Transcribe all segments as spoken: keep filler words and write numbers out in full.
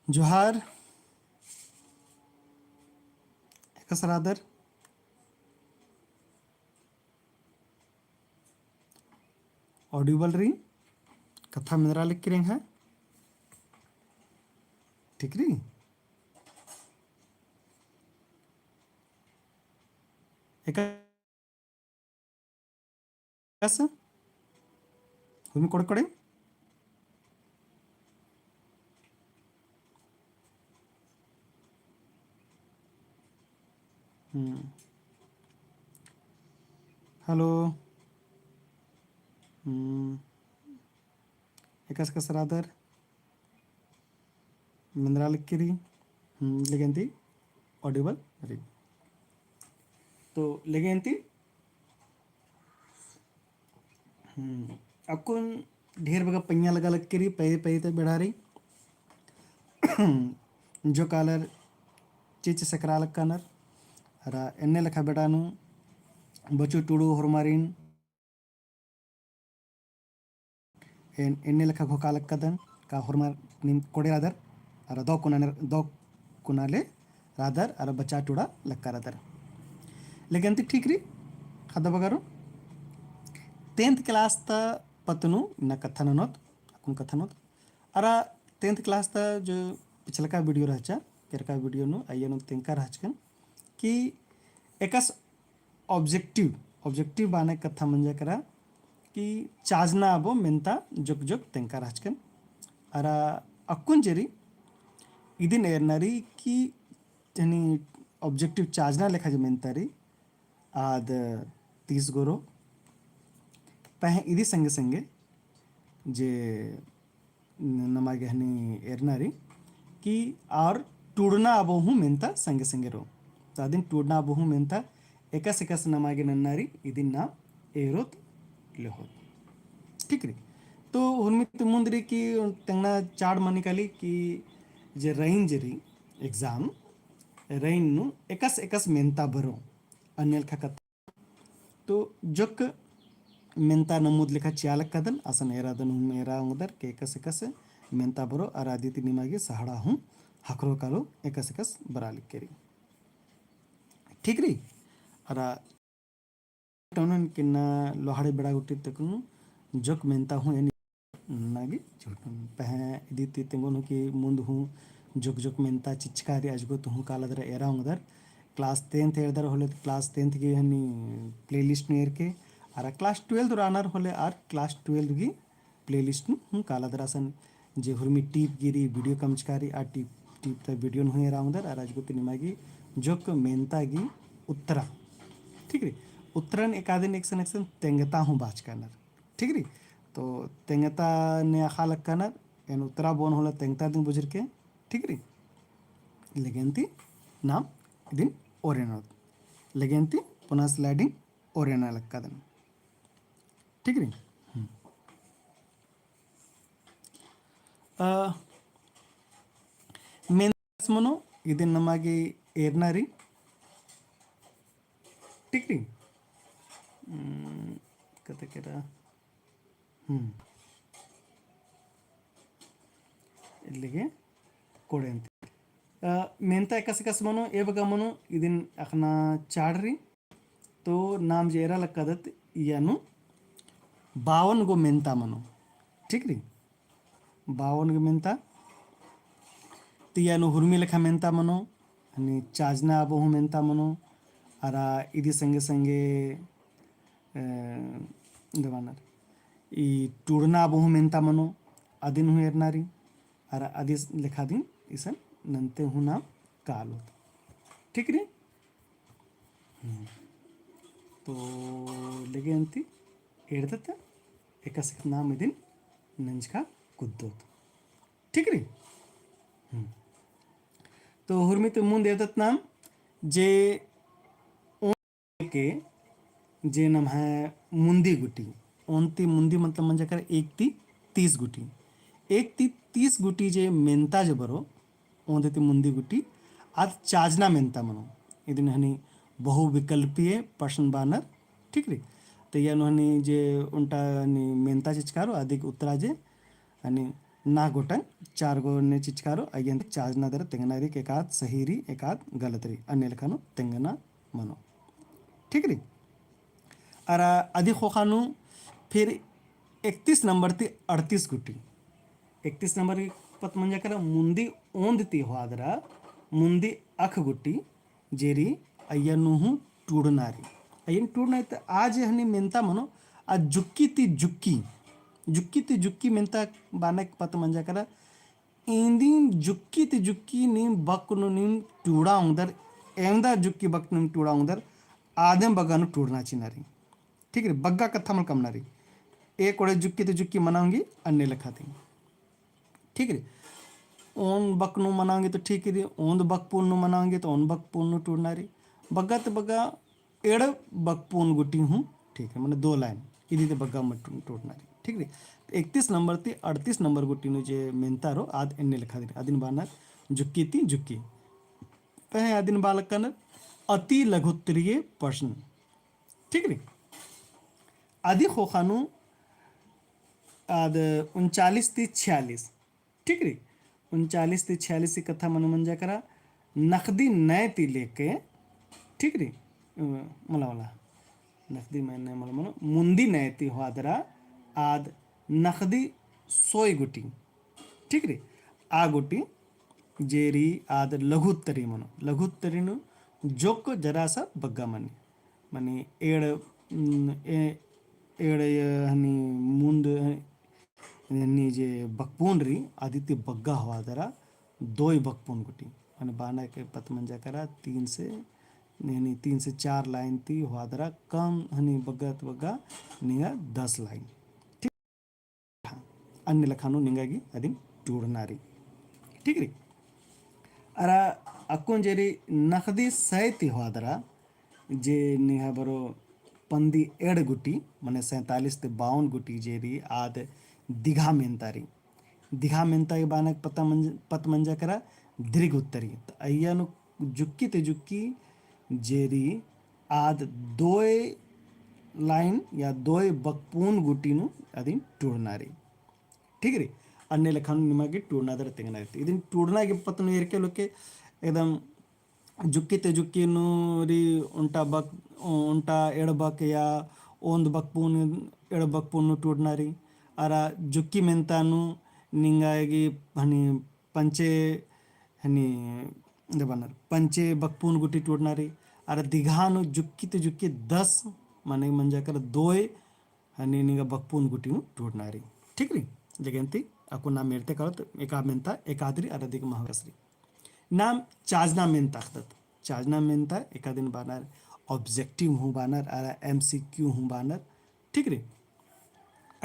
जोहार। एकासे रअदर? Audible रई, कत्था मेंदरा लगी रई है। ठीक रई? एकासे? हुरमी कोड़े कोड़े? हम्म। Hello। हम्म। एकासे एकासे रअदर? मेंदरा लगी रई। हम्म, लेकिन ती audible रई। तो लेकिन ती, हम्म, अक्कुन ढेर बग्गे पइयाँ लगा लगी रई, पै-, पै ते बेड़ा रई। जो कालर चिच्च सकरा लक्कानर, अरा एन्ने लेखा बेड़ा नू बच्चू टुड़ू होरमारिन एन-, एन्ने लेखा घोखा लक्कादन, का होरमर नीम कोड़े रअदर, अरा दौ कुना ने, दौ कुना ले रअदर, अरा बच्चा टुड़ा लक्का रअदर। लेकिन ती ठीक रई, ख़द्द बगरो। Tenth class ता पत्त नू इन्ना कत्था ननोत, अक्कुन कत्था ननोत। अरा tenth class ता जो पिछलका video रहचा, केरका video नू, अइय्या नू तेंगका रहचकन, कि एकासे objective, objective बअना कत्था मंजा केरा कि चाजना अबो मेन्ता जोक जोक तेंगका रहचकन। अरा अक्कुन जे रई इदिन एरना रई कि जनी objective चाजना लेखा जे मेन्ता रई आद तीस गो रओ। पहें इदी संगे संगे जे न-, नमा गे हनी एरना रई कि आर टुड़ना अबो हूँ मेन्ता संगे संगे रओ। तो अदिन टुड़ना अबो हूँ मेन्ता एकासे एकासे नमा गे नन्ना रई, इदिन नाम एरोत लेहोत। ठीक रई। तो हुरमी ती मुन्द रई कि तेंगना चाड़ मनी काली कि जे रइन जे रई exam, रइन नू एकासे एकासे मेन्ता बरओ, अन्ने लेखा कत्था तो जोक मेन्ता नमुद लेखा चिआ लक्कादन, असन एरादन हूँ एरा ओंगदर के एकासे एकासे मेन्ता बरओ, अरा अदी ती निमा गे सहाड़ा हूँ ख़क्खरो कालो एकासे एकासे बरआ लगी रई। ठीक रई? अरा टोनन किन्ना लोहाड़े बेड़ा गुट्ठी तक नू जोक मेन्ता हूँ एन नन्ना गे झूठन। पहें इदी ती तेंगोन हूँ कि मुन्द हूँ जोक जोक मेन्ता चिच्चका रई, अजगो ती हूँ काला दरा एरा ओंगदर। Class tenth एरदर होले तो class tenth गे हनी playlist नू एरके, अरा class twelve रअनर होले आर class twelve गे playlist नू हूँ काला दरा। असन जे हुरमी टीप गे रई, video कमचका रई, आ टीप, टीप ता video नू हूँ एरा ओंगदर, अरा अजगो ती निमा गे जोक मेन्ता गे उत्तरा। ठीक रई? उत्तरन एकादिन एकसन एकसन तेंगता हूँ बाचकानर। ठीक रई? तो तेंगता ने अख़ा लक्कानर, एन उत्तरा बओन होले तेंगता दिम बुझुरके, ठीक रई? लेगेन ती नाम इदिन ओरेनोत। लेगेन ती पुना sliding ओरेना लक्कादन। ठीक रई? हम्म। अ, मेन्ता एकासे मनो, इदिन नमा गे एरना रई। ठीक रई? हम्म, कत्था केरा। हम्म। इल्लिगे कोड़ेन ती। अ, मेन्ता एकासे एकासे मनो, एबगा मनो, इदिन अख़ना चाड़ रई। तो नाम जे एरा लक्कादत, इय्या नू बावन गो मेन्ता मनो। ठीक रई? बावन गो मेन्ता। तो इय्या नू हुरमी लेखा मेन्ता मनो, हनी चाजना अबो हूँ मेन्ता मनो, अरा इदी संगे संगे, अ, दवानर, ई टुड़ना अबो हूँ मेन्ता मनो, अदिन हूँ एरना रई, अरा अदी लेखा दिम इसन नन्ते हूँ नाम कालोत। ठीक रई? हम्म। तो लेगेन ती एरदत एकासे एकासे नाम इदिन नंजका कुद्दोत। ठीक रई? हम्म। तो हुरमी ती मुन्द एरदत नाम जे ओन के जे नम्है मुन्दी गुटी। ओन ती मुन्दी मतलब मंजा केरा एक ती तीस गुटी। एक ती तीस गुटी जे मेन्ता जे बरओ, ओन्द ती मुन्दी गुटी, आद चाजना मेन्ता मनो। इदिन हनी बहुविकल्पीय प्रश्न बअनर, ठीक रई? तो इय्या नू हनी जे ओन्टा हनी मेन्ता चिचका रओ, अदिक उत्तरा जे हनी ना गोटंग चार गो ने चिचका रओ, अइय्यन ती चाजना दरा तेंगना रई, एकाद सही रई, एकाद गलत रई, अन्ने लेखा नू तेंगना मनो। ठीक रई? अरा अदी ख़ोख़ा नू फिर इकतीस नंबर ती अड़तीस गूटी। इकतीस नंबर की पत्त मंजा केरा मुन्दी ओन्द ती होआ दरा मुन्दी अख गूटी जे रई अइय्या नू हूँ टूड़ना रई। अइय्यन टूड़ना रई तो आज हनी मेन्ता मनो, आ जुक्की ती जुक्की, जुक्की ती जुक्की मेन्ता बानर की पत्त मंजा केरा। इन्दिन जुक्की ती जुक्की नीम बक नू नीम टूड़ा ओंगदर, एवंदा जुक्की बक नू नीम टूड़ा ओंगदर, आदिम बग्गा नू टूड़ना चिना रई। ठीक रई, बग्गा कत्था मल कमना रई। एक ओड़े जुक्की ती जुक्की मना ओंगी अन्ने लेखा ती। ठीक रई, ओन बक नू मना ओंगी तो ठीक रई, ओन्द बकपुन नू मना ओंगी तो ओन बकपुन नू टूड़ना रई। बग्गा ती बग्गा एड़ बकपुन गूटी हूँ, ठीक रई, मने दो लाइन, इदी ती बग्गा मल टू-, टूड़ना रई। ठीक रई, तो इकतीस नंबर ती अड़तीस नंबर गूटी नू जे मेन्ता रओ, आद एन्ने लेखा ती रई, अदिन बानर जुक्की ती जुक्की। पहें अदिन बआ लक्कनर अति लघुत्तरीय प्रश्न। ठीक रई, अदी ख़ोख़ा नू आद उनचालीस ती छियालीस। ठीक रई, उनचालीस ती छियालीस की कत्था मनो मंजा केरा, नखदी नय ती लेके, ठीक रई, अ, मला, मला, नखदी मय नय, मला, मला, मुन्दी नय ती होआ दरा आद नखदी सोय गूटी। ठीक रई, आ गूटी जे रई आद लघुत्तरी मनो, लघुत्तरी नू जोक्क जरा सा बग्गा मनी, मने एड़, उम, ए-, एड़, ए, हनी मुन्द, हनी जे बकपुन रई, अदी ती बग्गा होआ दरा दोय बकपुन गूटी। मने बानर की पत्त मंजा केरा तीन से, हनी तीन से चार लाइन ती होआ दरा कम हनी बग्गा ती बग्गा निंगा दस लाइन। ठीक? अन्ने लेखा नू निंगा गे अदिन टूड़ना रई। ठीक रई? अरा अक्कुन जे रई नखदी सय ती होआ दरा जे निंगा बरो पन्दी एड़ गूटी, मने सैंतालीस ती बावन गूटी जे रई आद दिघा मेन्ता रई। दिघा मेन्ता गे बानर की पत्त मंज-, पत्त मंजा केरा दीर्घ उत्तरी। तो अइय्या नू जुक्की ती जुक्की जे रई आद दोय लाइन या दोय बकपुन गूटी नू अदिन टूड़ना रई। ठीक रई? अन्ने लेखा नू निमा गे टूड़ना दरा तेंगना रई। इदिन टूड़ना गे पत्त नू एरके लोके एकदम जुक्की ती जुक्की नू रई ओन्टा बक, ओन्टा एड़ बक या ओन्द बकपुन, एड़ बकपुन नू टूड़ना रई। अरा जुक्की मेन्ता नू निंगा गे हनी पंचे, हनी दे बानर पंचे बकपुन गूटी टूड़ना रई। अरा दिघा नू जुक्की ती जुक्की दस, मने मंजा केरा दोय हनी निंगा बकपुन गूटी हूँ टूड़ना रई। ठीक रई? लेकिन ती अक्कुन नाम एरते कालो तो एका मेन्ता एकाद रई अरा दिक महगस रई। नाम चाजना मेन्ता अख़दत। चाजना मेन्ता एकादिन बानर, objective हूँ बानर, अरा MCQ हूँ बानर। ठीक रई?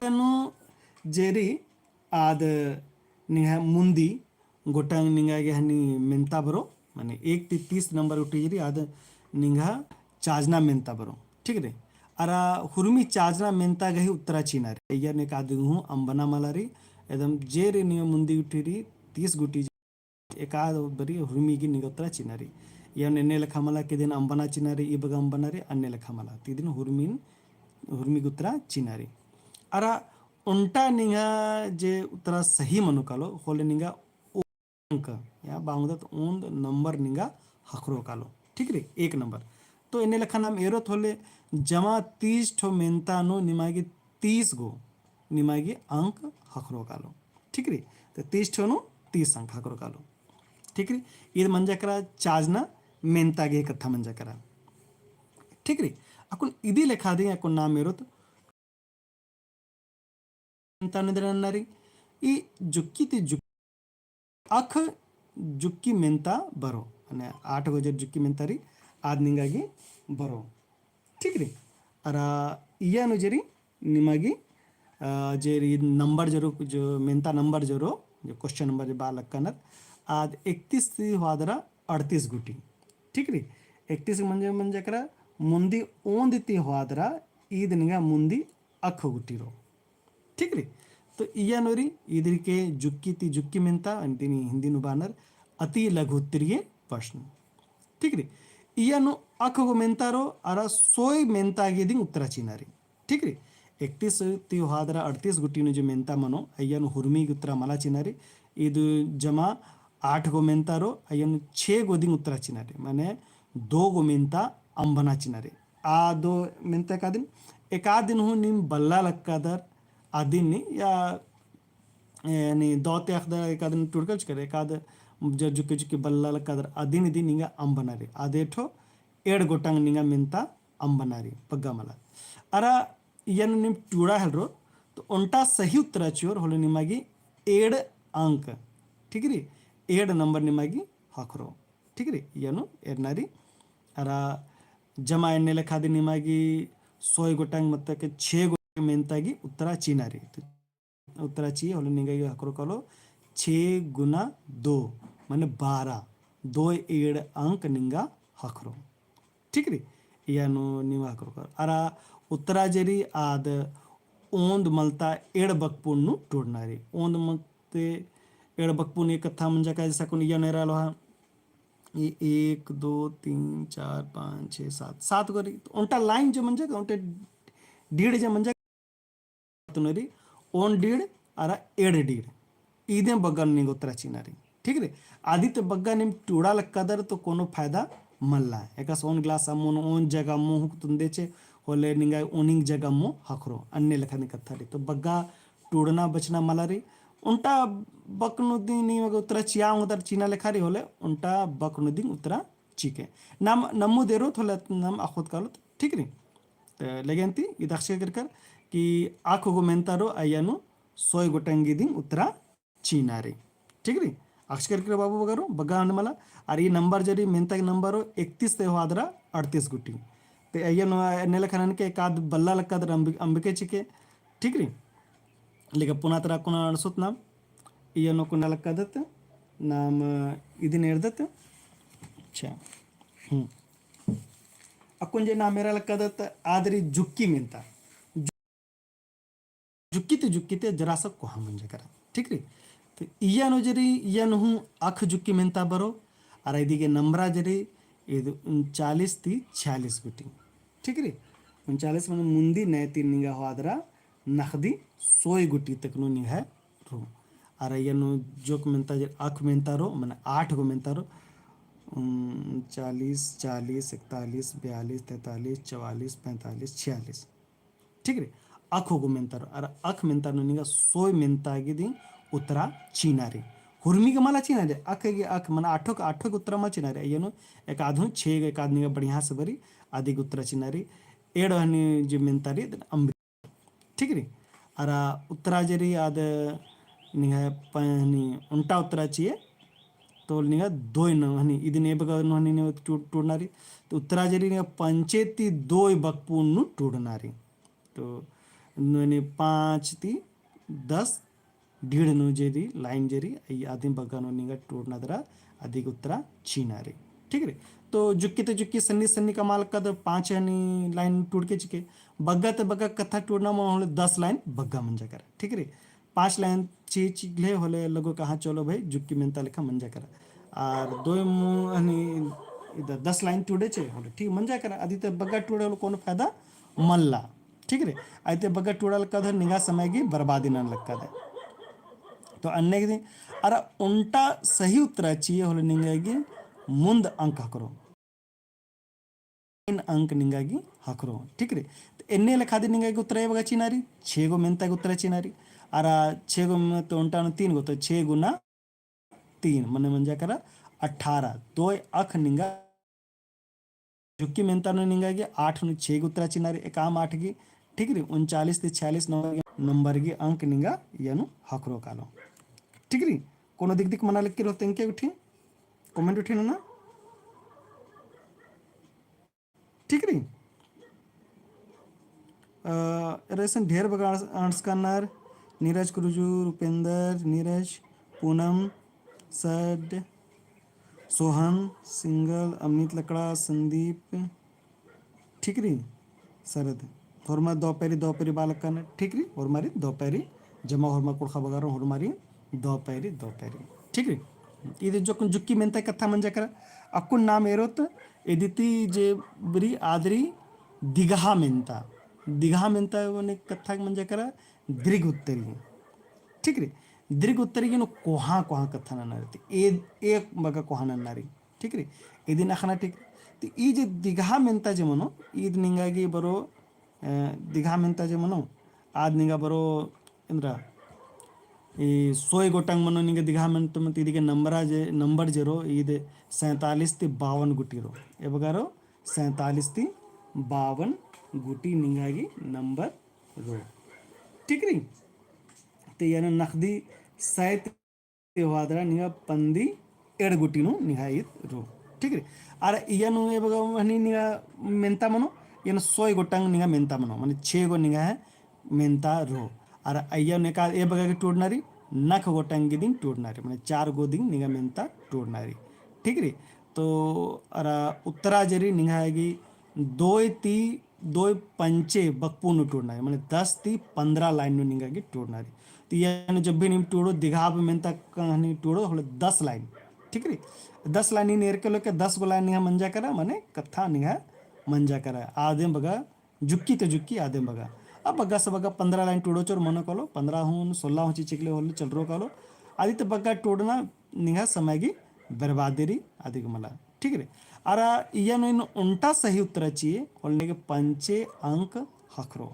एनु जे रई आद निंगा मुन्दी गोटंग निंगा गे हनी मेन्ता बरो, मने एक ती तीस नंबर गूटी जे रई आद निंगा चाजना मेन्ता बरो। ठीक रई? अरा हुरमी चाजना मेन्ता गही उत्तरा चिना रई। अइय्या नू एकाद हूँ अम्बना मला रई, एकदम जे रई निंगा मुन्दी गूटी रई, तीस गूटी एकाद बरी हुरमी गे निंगा उत्तरा चिना रई। या एन्ने लेखा मला कि इदिन अम्बना चिना रई, ई बग्गा अम्बना रई, अन्ने लेखा मला। ती इदिन हुरमिन, हुरमी गे उत्तरा चिना रई। अरा ओन्टा निंगा जे उत्तरा सही मनो कालो, होले निंगा अंक, या बआ ओंगदत ओन्द नंबर निंगा ख़क्खरो कालो। ठीक रई, एक नंबर। तो एन्ने लेखा नाम एरोत होले जमा तीस ठो मेन्ता नू निमा गे तीस गो निमा गे अंक ख़क्खरो कालो। ठीक रई, तो तीस ठो नू तीस अंक ख़क्खरो कालो। ठीक रई, ईद मंजा केरा चाजना मेन्ता गे कत्था मंजा केरा। ठीक रई, अक्कुन इदी लेखा दिम अक्कुन नाम एरोत मेन्ता नू दरा नन्ना रई, ई जुक्की ती जुक्की, अख जुक्की मेन्ता बरो, मने आठ गो जे जुक्की मेन्ता रई, आद निंगा गे बरो। ठीक रई? अरा इय्या नू जे रई निमा गे, अ, जे रई नंबर जे रओ, जो मेन्ता नंबर जे रओ, जो question number जे बआ लक्कनर, आद इकतीस ती होआ दरा अड़तीस गूटी। ठीक रई? इकतीस मंजा, मंजा केरा मुन्दी ओन्द ती होआ दरा ईद निंगा मुन्दी अख गूटी रओ। ठीक रई? तो इय्या नू रई, ईद रई के जुक्की ती जुक्की मेन्ता, इदिन हिन्दी नू बअनर अति लघु उत्तरीय प्रश्न। ठीक रई? इय्या नू अख गो मेन्ता रओ, अरा सोय मेन्ता गे इदिन उत्तरा चिअना रई। ठीक रई? इकतीस ती होआ दरा अड़तीस गुट्ठी नू जे मेंता मनो, अइय्या नू हुरमी गे उत्तरा मला चिनारी। ईद जमा आठ गो मेंता रओ, अइय्या नू छे गो दिम उत्तरा चिनारी, माने दो गो मेंता अम्बना चिनारी। आ दो मेंता एकादिन, एकादिन हूँ नीम बल्ला लक्कादर, अदिन नी या, ए, नी दौ ती अख़दर एकादिन टूड़कल चिकर, एकाद जर जुक्की जुक्की बल्ला लक्कादर, अदिन इदिन निंगा अम्बना रई। आद एठो एड़ गोटंग निंगा मेंता अम्बना रई, बग्गा मला। अरा इय्या नू नीम टूड़ा हेलरो, तो ओन्टा सही उत्तरा चिओर होले निमा गे एड़ अंक, ठीक रई, एड़ नंबर निमा गे ख़क्खरो, ठीक रई, इय्या नू एरना रई। अरा जमा एन्ने लेखा दिम निमा गे सोय गोटंग मतलब के छे गो मेंता गे उत्तरा चिना रई। तो उत्तरा चिआ होले निंगा गे ख़क्खरो कालो, छे गुना दो, माने बारह, दो एड़ अंक निंगा ख़क्खरो। ठीक रई? इय्या नू निंगा ख़क्खरो कालो। अरा उत्तरा जे रई आद ओन्द मलता एड़ बकपुन नू टूड़ना रई। ओन्द मलते एड़ बकपुन एक कत्था मंजा का, जैसा कुन इय्या नू एरा लोहा, ये एक, दो, तीन, चार, पाँच, छः, सात, सात गो रई। तो ओन्टा line जे मंजा का, ओन्टे डीड़ जे मंजा का, तुने रई, ओन डीड़ अरा एड़ डीड़। इदे बग्गा नू निंगा उत्तरा चिना रई। ठीक रई? अदी ते बग्गा नीम टूड़ा लक्कादर तो कोनो फायदा मल्ला। एकासे ओन गिलास अम्मोन, ओन जगह अम्मो हुक तुन्दे चे, होले निंगा ओनिंग जगह अम्मो ख़क्खरो। अन्ने लेखा नी कत्था रई। तो बग्गा टूड़ना बचना मला रई। ओन्टा बक नू दिम निंगा उत्तरा चिआ ओंगदर चिना लेखा रई होले, ओन्टा बक नू दिम उत्तरा चिके। नाम नम्मू देरो थोले नाम अख़ोत कालो, ठीक रई? तो लेगेन ती इद अख़चका केरकर कि अख गो मेंता रओ, अइय्या नू सोय गोटंग गे दिम उत्तरा चिना रई। ठीक रई? अख़चका केरकर बाबू बगरो, बग्गा हने मला। अरा ई नंबर जे रई, मेंता गे नंबर रओ, इकतीस ती होआ दरा अड़तीस गुट्ठी। तो अइय्या नू एन्ने लेखा ननके एकाद बल्ला लक्कादर अम्ब-, अम्बके चिके। ठीक रई? लेकिन पुना तरा कुना अंड़सोत नाम, इय्या नू कुना लक्कादत, नाम इदिन एरदत। अच्छा। हम्म। अक्कुन जे नाम एरा लक्कादत, आद रई जुक्की मेंता। जु-, जुक्की ते, जुक्की ते जरा सा कोहा मंजा केरा। ठीक रई? तो इय्या नू जे रई, इय्या नू हूँ अख जुक्की मेंता बरओ, अरा इदी गे नंबरा जे रई, इद उनचालीस ती छियालीस गुट्ठी। ठीक रई? उनचालीस मने मुन्दी नय ती निंगा होआ दरा नखदी सोय गुट्ठी तक नू निंग्है रओ। अरा इय्या नू जोक मेंता जे अख मेंता रओ, मने आठ गो मेंता रओ। उनचालीस, चालीस, इकतालीस, बयालीस, तैंतालीस, चवालीस, पैंतालीस, छियालीस। ठीक रई? अख गो मेंता रओ। अरा अख मेंता नू निंगा सोय मेंता गे दिम उत्तरा चिना रई। हुरमी गे मला चिना रई। अख गे अख, मने आठो गे, आठो गे उत्तरा मला चिना रई। अइय्या नू एकाद हूँ छे गे एकाद निंगा बढ़िया से बरई, अदी गे उत्तरा चिना रई। एड़ हनी जे मेंता रई, अम्बरी ठीक रई। अरा उत्तरा जे रई आद निंग्है प-, हनी ओन्टा उत्तरा चिए, तो निंग्है दोय नू हनी, इदिन ए बग्गा नू हनी निंग्है टू-, टूड़ना रई। तो उत्तरा जे रई निंग्है पंचे ती दोय बकपुन नू टूड़ना रई। तो नू हनी पाँच ती दस डीड़ नू जे रई, line जे रई, अई आदिम बग्गा नू निंगा टूड़ना दरा, अदी गे उत्तरा चिना रई। ठीक रई? तो जुक्की ते जुक्की सन्नी सन्नी कमआ लक्कादर, पाँच हनी line टूड़के चिके। बग्गा ते बग्गा कत्था टूड़ना मनो होले दस line बग्गा मंजा केरा। ठीक रई? पाँच line ची चिकले होले लगो कहा चलो भाई जुक्की मेंता लेखा मंजा केरा। आर दोय मू हनी इदा दस line टूड़े चे होले ठीक मंजा केरा। अदी ते बग्गा टूड़े होले कोनो फायदा मल्ला। ठीक रई? अइते बग्गा टूड़ा लक्कादर निंगा समय गे बर्बादी नना लक्कादर। तो अन्ने गे दिम, अरा ओन्टा सही उत्तरा चिए होले निंगा गे मुन्द अंक ख़क्खरो। तीन अंक निंगा गे ख़क्खरो। ठीक रई? तो एन्ने लेखा दिम निंगा गे उत्तरा ए बग्गा चिना रई, छे गो मेंता गे उत्तरा चिना रई। अरा छे गो में तो ओन्टा नू तीन गो, तो छे गुना तीन, मने मंजा केरा अठारह। दोय अख निंगा जुक्की मेंता नू निंगा गे आठ नू छे गे उत्तरा चिना रई, एकाम आठ गे, ठीक रई, उनचालीस ती छियालीस नंबर गे, नंबर गे अंक निंगा इय्या नू ख़क्खरो कालो। ठीक रई, कोनो दिक दिक मना लगी रओ तो एंके गुट्ठी, comment गुट्ठी नना। ठीक रई। अ, एरा असन ढेर बग्गे अंड़स-, अंड़सकानर, नीरज कुरुजू, रूपेंद्र, नीरज, पूनम, सड, सोहन, सिंगल, अमित लकड़ा, संदीप, ठीक रई, सरद। होरमर दौ पैरी, दौ पैरी बआ लक्कानर, ठीक रई, होरमारिन दौ पैरी, जमा होरमर कुँड़ुख़ बग्गारिन होरमारिन दौ पैरी, दौ पैरी। ठीक रई? इदे जोक्कन जुक्की मेंता कत्था मंजा केरा। अक्कुन नाम एरोत, इदी ती जे बरी आद रई दिगहा मेंता। दिघा मेन्ता मने कत्था के मंजा केरा दीर्घ उत्तरी। ठीक रई, दीर्घ उत्तरी गे नू कोहाँ कोहाँ कत्था नन्ना रई, ती ए, ए बग्गे कोहाँ नन्ना रई। ठीक रई, इदिन अख़ना ठीक। ती ई जे दिघा मेन्ता जे मनो, ईद निंगा गे बरो, अ, दिघा मेन्ता जे मनो, आद निंगा बरो एन्दरा, ई सोय गोटंग मनो निंगा दिघा मेन्ता मनो, ती इदी गे नंबरा जे, नंबर जे रओ, ईद सैंतालीस ती बावन गुटी रओ। ए बग्गे रओ, सैंतालीस ती बावन गुटी निंगा गे नंबर रओ। ठीक रई? ते यानी नखदी सैत ती होआ दरा निंगा पन्दी एंड़ गुटी नू निंगा ईद रओ। ठीक रई? अरा इया नू ए बग्गे हनी निंगा मेन्ता मनो, यानी सोय गोटंग निंगा मेन्ता मनो, मने छे गो निंगा है मेन्ता रओ। अरा इया नू एका ए बग्गे गे टूड़ना रई, नख गोटंग गे दिम टूड़ना रई, मने चार गो दिम निंगा मेन्ता टूड़ना रई। ठीक रई? तो अरा उत्तरा जे रई निंगा गे दोय ती दोय पंचे बकपू नू टूड़ना रई, मने दस ती पन्द्रह लाइन नू निंगा गे टूड़ना रई। तो यानी जब भी नीम टूड़ो, दिघा मेन्ता कहनी टूड़ो, होले दस लाइन। ठीक रई? दस लाइन नीन एरके लोके दस गो लाइन निंगा मंजा केरा, मने कत्था निंगा मंजा केरा। आदिम बग्गे जुक्की तो जुक्की आदिम बग्गे। अब बग्गे से बग्गे पन्द्रह लाइन टूड़ो चोर मनो कालो, पन्द्रह हूँ, सोलह हूँ चिचकले होले चलरो कालो। आदि तो बग्गे टूड़ना निंगा समय गे बर्बादी रई, आदि गे मला। ठीक रई? अरा इया नू ओन्टा सही उत्तरा चिआ, होले निंगा गे पंचे अंक ख़क्खरो।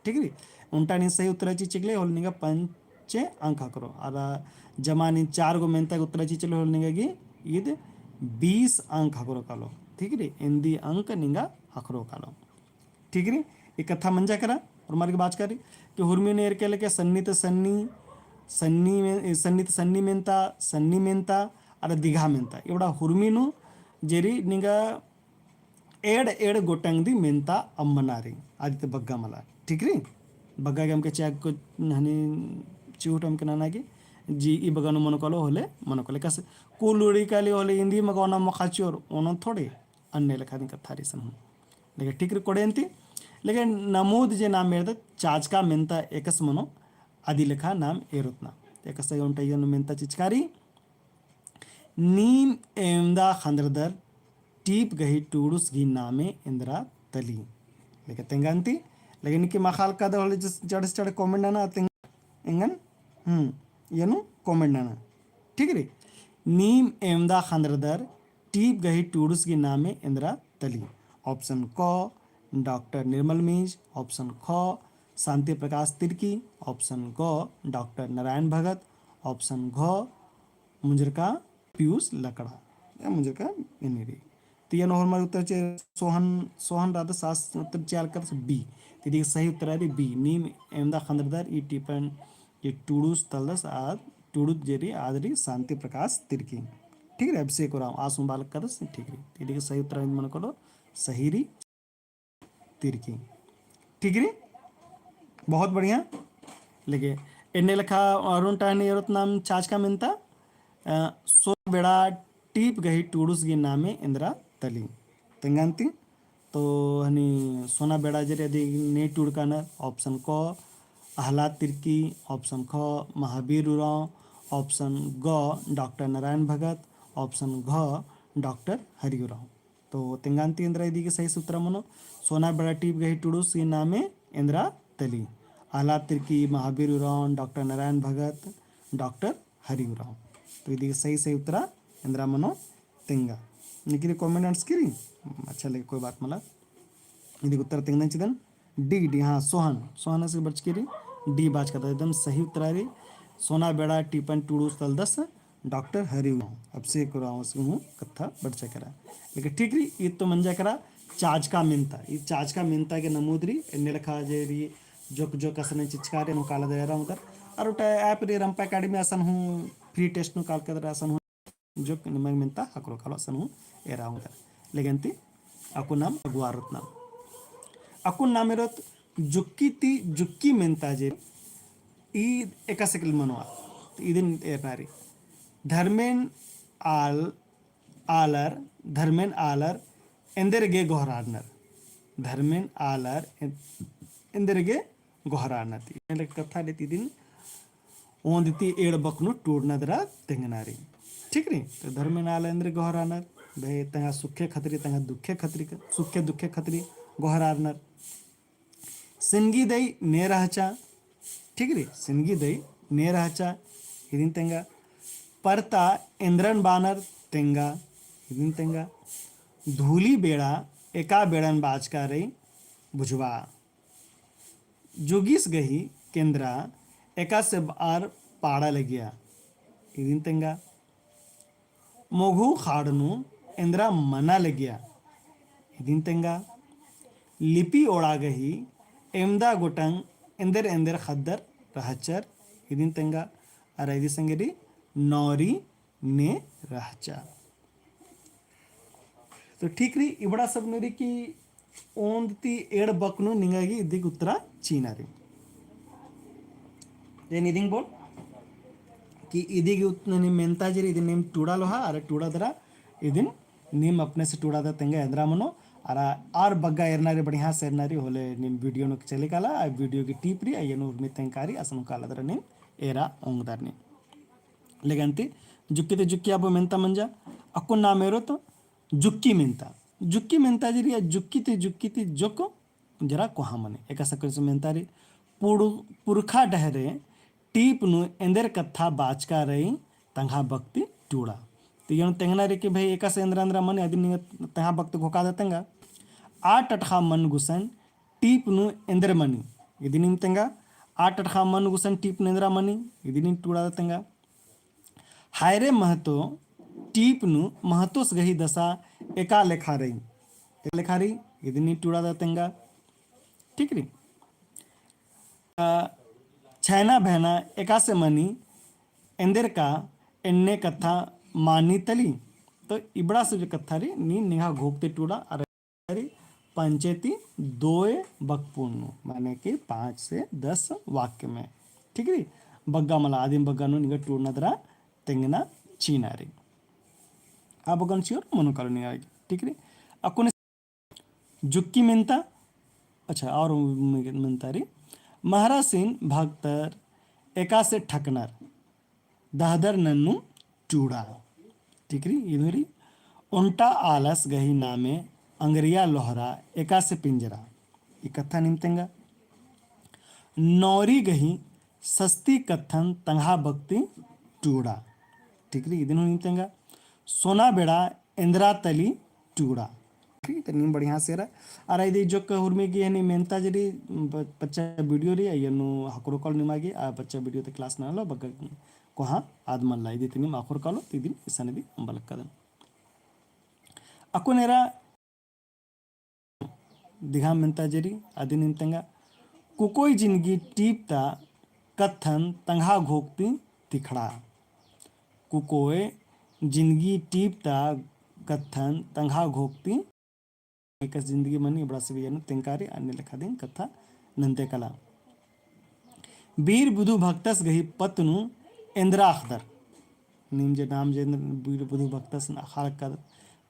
ठीक रई? ओन्टा नीन सही उत्तरा चिचकले, होले निंगा पंचे अंक ख़क्खरो। अरा जमा नीन चार गो मेन्ता गे उत्तरा चिचकले, होले निंगा गे ईद बीस अंक ख़क्खरो कालो। ठीक रई? एन्दी अंक निंगा ख़क्खरो कालो। ठीक रई? ई कत्था मंजा केरा, और मार गे बाचका रई कि हुरमी नू एरके लेके सन्नी त सन्नी, सन्नी में, सन्नी त सन्नी मेन्ता, सन्नी मेन्ता, अरा दिघा मेन्ता। इबड़ा हुरमी नू जे रई निंगा एंड़, एंड़ गोटंग दी मेन्ता अम्बना रई, आदि ते बग्गे मला। ठीक रई? बग्गे गे अमके चिआ को हनी चिहुट अमके नना गे, जी ई बग्गे नू मनो कालो होले, मनो कालो। कस कुलुड़ी काली होले इन्दी मगा ओना मखा चोर, ओना थोड़े। अन्ने लेखा दिम कत्था रई असन हूँ। लेकिन ठीक रई कोड़े अन्ती। लेकिन नमूद जे नाम एरदत चाचका मेन्ता एकस मनो अदी लेखा नाम एरोत ना। एकस ओन्टा इयन मेन्ता चिचका रई। नीम एवंदा ख़न्दरदर टीप गही टूड़ुस गही नामे एन्दरा तली। लेकिन तेंगा अन्ती। लेकिन कि मखाल का दर होले जस चढ़ से चढ़ comment नना तेंगा एंगन। हम्म, इयन नू comment नना। ठीक रई। नीम एवंदा ख़न्दरदर टीप गही टूड़ुस गही नामे एन्दरा तली। Option क डॉक्टर निर्मल मिंज, option ख शांति प्रकाश तिर्की, option ग डॉक्टर नारायण भगत, option घ मुंजरका पीयूष लकड़ा, या मुंजरका एन्ने रई। तो इयन होरमर उत्तर चिआ सोहन, सोहन रअदस आस उत्तर चिआ लगदस B। तो इदी गे सही उत्तर रई B, नीम एवंदा ख़न्दरदर ई टीपन जे टूड़ुस तलदस आद, टूड़ुस जे रई आद रई शांति प्रकाश तिर्की। ठीक रई, अभिषेक उराँव आस हूँ बआ लगदस, ठीक रई। इदी गे सही उत्तर मनो कालो सही रई तिर्की। ठीक रई, बहुत बढ़िया। लेके एन्ने लेखा अरुण टहनी एरोत नाम चाचका मेन्ता, अ, सोना बेड़ा टीप गही टूड़ुस गही नामे एन्दरा तली। तेंगा अन्ती। तो हनी सोना बेड़ा जे रई अदी ने टूड़का नर, option क अहलाद तिर्की, option ख महावीर उराँव, option ग डॉक्टर नारायण भगत, option घ डॉक्टर हरि उराँव। तो तेंगा अन्ती एन्दरा इदी गे सही उत्तर मनो सोना बेड़ा टीप गही टूड़ुस गही नामे एन्दरा तली। अहलाद तिर्की, महावीर उराँव, डॉक्टर नारायण भगत, डॉक्टर हरि उराँव। तो इदी गे सही, सही उत्तर एन्दरा मनो तेंगा। निकिरी comment अंड़सकी रई? अच्छा लेके कोई बात मला। इदी गे उत्तर तेंगदन चिदन D, D, हाँ, सोहन, सोहन से बरचकी रई, D बाचका ता एकदम सही उत्तर रई। सोना बेड़ा टीपन टूड़ुस तलदस डॉक्टर हरि उराँव, अभिषेक उराँव से हूँ कत्था बरचा केरा। लेकिन ठीक रई, ई तो मंजा केरा चाचका मेन्ता, ई चाचका मेन्ता गे नमूद रई, एन्ने लेखा जे रई जोक जोक असन चिचका रई, हूँ काला दे रहा उधर। अरा ओटा app रई रंपा academy असन हूँ free test नू काल कदर असन हूँ जोक निमन मेन्ता ख़क्खरो कालो असन हूँ एरा उधर। लेकिन ती अक्कुन नाम अगुवारोत नाम। अक्कुन नाम एरोत जुक्की ती जुक्की मेन्ता जे ई एकासे किल मनवा। तो इदिन एरना रई। धर्मेन आल, आलर, धर्मेन आलर एन्देर गे गोहरारनर। धर्मेन आलर एन-, एन्देर गे गोहरारनर। ती एन्ने कत्था रई ती इदिन ओन्द ती एंड़ बक नू टूड़ना दरा तेंगना रई। ठीक रई? तो धर्मेन आलर एन्देर गे गोहरारनर, भई तंग्है सुखे खतरी, तंग्है दुखे खतरी, सुखे दुखे खतरी गोहरारनर। सिनगी दई ने रहचा, ठीक रई, सिनगी दई ने रहचा, इदिन तेंगा। परता एन्द्रन बानर तेंगा, इदिन तेंगा। धूली बेड़ा एका बेड़न बाचका रई बुझवा। जुगिस गही केन्द्रा एकासे बअर पाड़ा लगिया, इदिन तेंगा। मोघू खाड़ नू एन्द्रा मना लगिया, इदिन तेंगा। लिपि ओड़ा गही एमदा गोटंग एन्देर एन्देर ख़द्दर रहचर, इदिन तेंगा। अरा इदी संगे रई नौरी ने रहचा। तो ठीक रई, इबड़ा सब नू रई कि ओन्द ती एंड़ बक नू निंगा गे इदी गे उत्तरा चिअना रई। एन इदिन बओन कि इदी गे उत-, नीम मेन्ता जे रई, इदिन नीम टूड़ा लोहा, अरा टूड़ा दरा इदिन नीम अपने से टूड़ादत तेंगा एन्द्रा मनो, अरा आर बग्गा एरना रई, बढ़िया से एरना रई, होले नीम video नू चले काला, आ video गे टीप रई, अइय्या नू उर्मी तेंगका रई, असन काला दरा नीम एरा ओंगदर नीम। लेकिन ती जुक्की ती जुक्की अबो मेन्ता मंजा, अक्कुन नाम एरोत जुक्की मेन्ता। जुक्की मेन्ता जे रई, आ जुक्की ती जुक्की ती जोक जरा कोहा मनी। एकासे अक्कुन से मेन्ता रई, पुर-, पुरखा डहरे टीप नू एन्देर कत्था बाचका रई तंग्हा बक ती टूड़ा। तो इय्या नू तेंगना रई कि भई एकासे एन्द्रा एन्द्रा मनी, अदिन निंगा तंग्हा बक ती घोकादत तेंगा। आ टटख़ा मन गुसन टीप नू एन्देर मनी, इदिन नीम तेंगा। आ टटख़ा मन गुसन टीप नू एन्द्रा मनी, इदिन नीम टूड़ादत तेंगा। हायरे महतो टीप नू महतोस गही दसा एका लेखा रई, एका लेखा रई, इदिन नीम टूड़ादत तेंगा। ठीक रई। अ, छैना भैना एकासे मनी, एन्देर का एन्ने कत्था मानी तली। तो इबड़ा सब जे कत्था रई, नीम निंग्हा घोख ती टूड़ा, अरा रई पंचे ती दोय बकपुन नू, माने कि पाँच से दस वाक्य में। ठीक रई? बग्गा मला आदिम बग्गा नू निंगा टूड़ना दरा तेंगना चिअना रई। आ बग्गा नू चिओर मनो कालो निंगा। ठीक रई? अक्कुन जुक्की मेन्ता, अच्छा, और मेन्ता रई, महरासिन भक्तर एकासे ठकनर, दहदर नन्नू टूड़ा। ठीक रई, इदु रई, ओन्टा आलस गही नामे अंगरिया लोहरा एकासे पिंजरा। ई कत्था नीम तेंगा। नौरी गही सस्ती कत्थन तंग्हा बक ती टूड़ा। ठीक रई, इदिन हूँ नीम तेंगा। सोना बेड़ा एन्द्रा तली टूड़ा। ठीक, तो नीम बढ़िया से एरा। अरा इदी जोक उर्मी गे हनी मेन्ता जे रई, ब-, पच्चा video रई, अइय्या नू ख़क्खरो कालो निमा गे, आ पच्चा video ती class नना लो, बग्गे कोहा आद मल्ला, इदी ती नीम ख़क्खरो कालो, तो इदिन इसन इदी अम्बा लक्कादन। अक्कुन एरा दिघा मेन्ता जे रई, अदिन नीम तेंगा। कुकोय जिनगी टीप ता कत्थन तंग्हा घोख ती तिखड़ा। कुकोय जिनगी टीप ता कत्थन तंग्हा घोख ती, एकासे जिन्दगी मनी इबड़ा सब इय्या नू तेंगका रई, अन्ने लेखा दिम कत्था नन्ते कला। बीर बुधु भक्तस गही पत्त नू एन्द्रा अख़दर। नीम जे नाम जे बीर बुधु भक्तस अख़ा लक्कादत,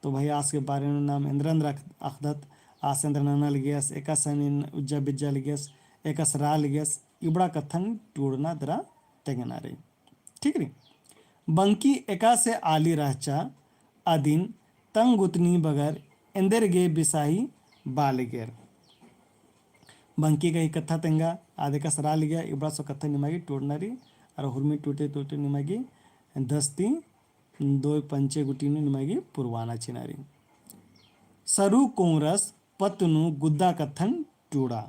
तो भाई आस के बारे नू नाम एन्द्रा एन्द्रा अख़-, अख़दत, आस एन्द्रा नना लगियस, एकासे नीन उज्जा बिज्जा लगियस, एकासे रआ लगियस, इबड़ा कत्थन टूड़ना दरा तेंगना रई। ठीक रई। बंकी एकासे आली रहचा, अदिन तंग गुतनी बगर एन्देर गे बिसाही बआ लगियर। बंकी गही कत्था तेंगा, आद एकासे रआ लगिया, इबड़ा सब कत्था निमा गे टूड़ना रई, अरा हुरमी टूड़ते टूड़ते निमा गे दस ती दोय पंचे गुटी नू निमा गे पुरवाना चिअना रई। सरू कोंरस पत्त नू गुद्दा कत्थन टूड़ा।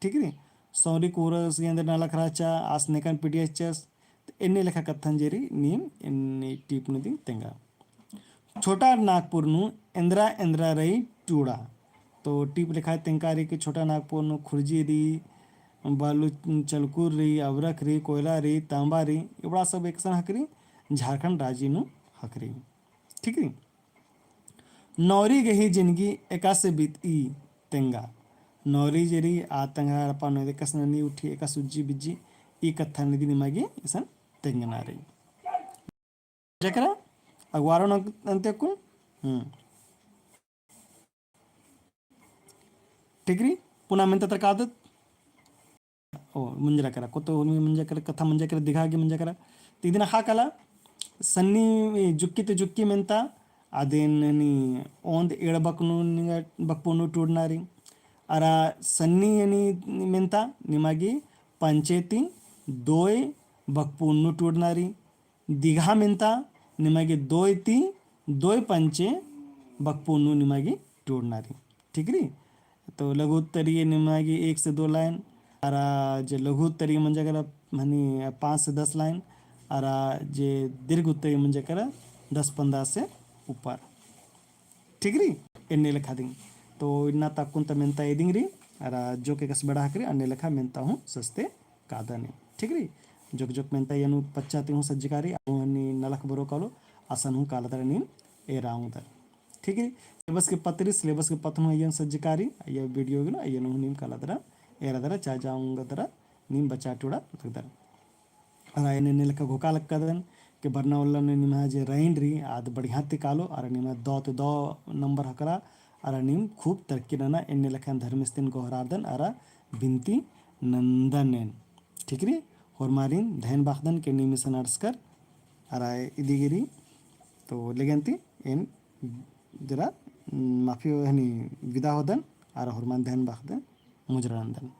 ठीक रई? सौरी कोंरस गे एन्देर नलख रहचा, आस नेकन पिटियस चस, तो एन्ने लेखा कत्थन जे रई, नीम एन्ने टीप नू दिम तेंगा। छोटा नागपुर नू एन्द्रा एन्द्रा रई टूड़ा। तो टीप लेखा तेंगका रई कि छोटा नागपुर नू खुरजी रई, बालू चलकुर रई, अबरख रई, कोयला रई, तांबा रई, इबड़ा सब एकसन ख़क्खरई, झारखंड राजी नू ख़क्खरई। ठीक रई? नौरी गही जिनगी एकासे बीतई तेंगा। नौरी जे रई आ तेंगा एड़पा नू एकासे ननी उठी, एकासे उज्जी बिज्जी, ई कत्था नू दिम निमा गे इसन तेंगना रई। जकरा अगवारो न अंते कुन। हम्म। ठीक रई? पुना मेन्ता तरकादत। ओ, मंजरा केरा, कोतो उर्मी मंजरा केरा, कत्था मंजरा केरा, दिघा गे मंजरा केरा। तो इदिन ख़क्खा कला, सन्नी जुक्की ते जुक्की मेन्ता, अदिन नी ओन्द एंड़ बक नू निंगा बकपुन नू टूड़ना रई। अरा सन्नी एन्ने मेन्ता निमा गे पंचे ती दोय बकपुन नू टूड़ना रई। दिगहा मेन्ता निमा गे दोय ती दोय पंचे बकपुन नू निमा गे टूड़ना रई। ठीक रई? तो लघु उत्तरीय निमा गे एक से दो लाइन, अरा जे लघु उत्तरीय मंजा केरा हनी पाँच से दस लाइन, अरा जे दीर्घ उत्तरीय मंजा केरा दस पन्द्रह से ऊपर। ठीक रई? एन्ने लेखा दिम। तो इन्ना ता अक्कुन ता मेन्ता एदिम रई, अरा जोक एकस बेड़ा हकरी, अन्ने लेखा मेन्ता हूँ सस्ते कादन। ठीक रई? जोक जोक मेन्ता एन हूँ पच्चा ती हूँ सज्जका रई, अउर हनी नलख बरो कालो, असन हूँ कालदर नीम एरा ओंगदर। ठीक रई? syllabus के पत्त रई, syllabus के पत्त हूँ अइयन सज्जका रई, अइया video गे नू, अइयन हूँ नीम कालदर, एरादर, चाजा ओंगदर, नीम बचा टूड़ा लगदर। अरा एन्ने एन्ने लेखा घोखा लक्कादन के बरना उल्ला नू निम्है जे रइन रई, आद बढ़िया ती कालो, अरा निम्है दौ ती दौ number हकरा, अरा नीम खूब तरक्की नना, एन्ने लेखा धर्मेस तिन गोहरारदन, अरा बिनती नन्दन एन। ठीक रई? होरमारिन धैन बाखदन के नीम इसन अंड़सकर, अरा इदी गे रई, तो लेगेन ती एन जरा, उम, माफी हनी विदा होदन, अरा होरमारिन धैन बाखदन, मुजरा नन्दन।